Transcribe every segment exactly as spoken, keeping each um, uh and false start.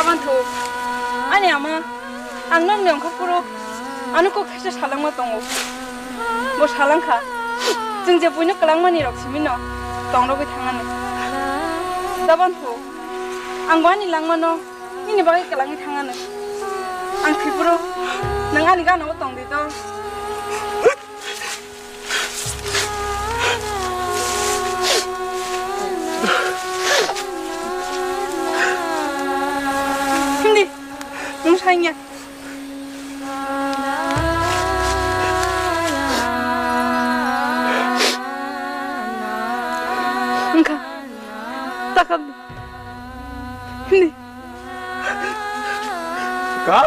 Manthu, ani ama, ang nokni ongkha phuru, ano kok khaisa salangma tongo. Bo salangkha, chwng je buino kwlangmani rok simino tongrogwi thangani. Dabanthu, ang bo ani langmano nini bagwi kwlangwi thangani. Ang thwi phuru, nwng ani gana o tongdi do. Hindi, nwng saingya. Wngkha, takam. Hindi. Ka?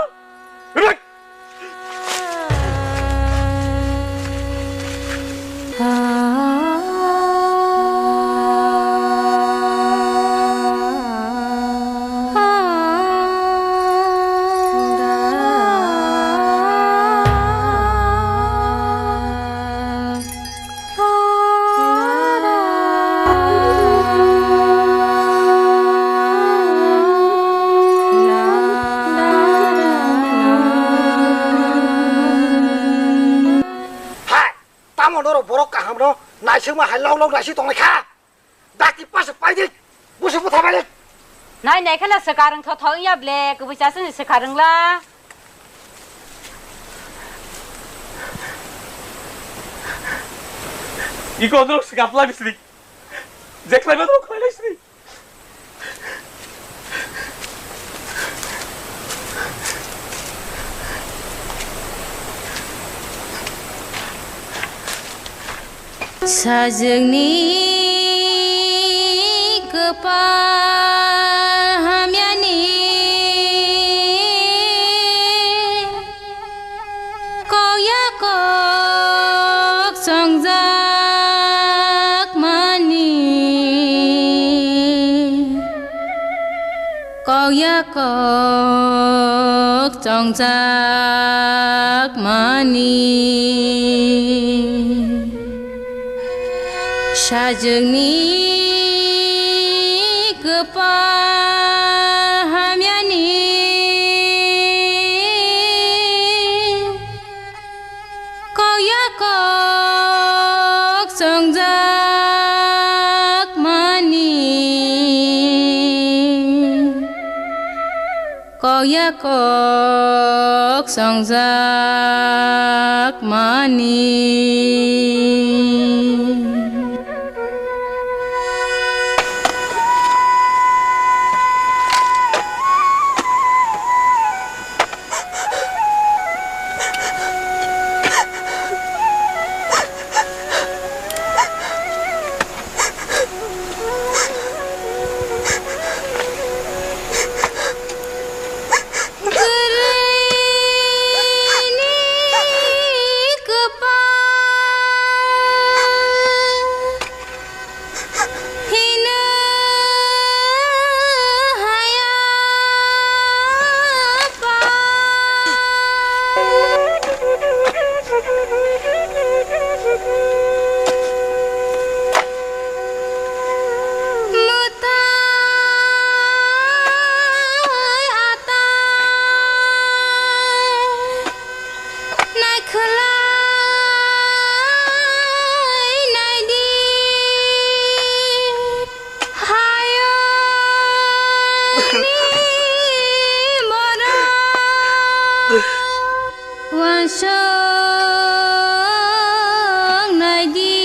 Hai, tamo norok borok kahamno naisingma hai lok lok naising tonglai kha? Dakti pasa paidi, busu butha balik. Nai nai khana swkang thotho wngya ble, kubui chasani swkang wngla. Iko odrok swkang pla bisri. Jekhlai ma odrok khlai sri. Sajwkni kwpal hamyani kok ya kok chongjak mani. Kok ya kok chongjak mani. Sajwkni kwpal hamyani. Kok ya kok chongjak mani. Kok ya kok chongjak mani. Hino haya pa. Mutai atai. Naikhwlai naidi, hayungni borok uansuk naidi.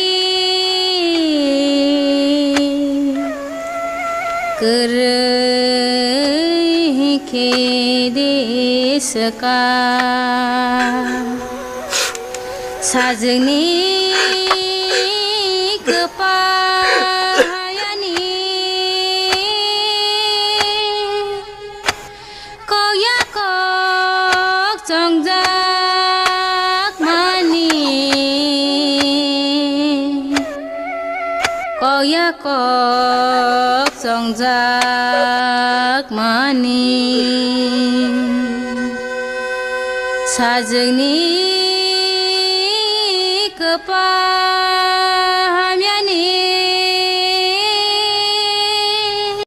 Kwrwi khe de swkang sajwkni kwpal hayani. Kok ya kok chongjak mani. Kok ya kok chongjak mani. Sajwkni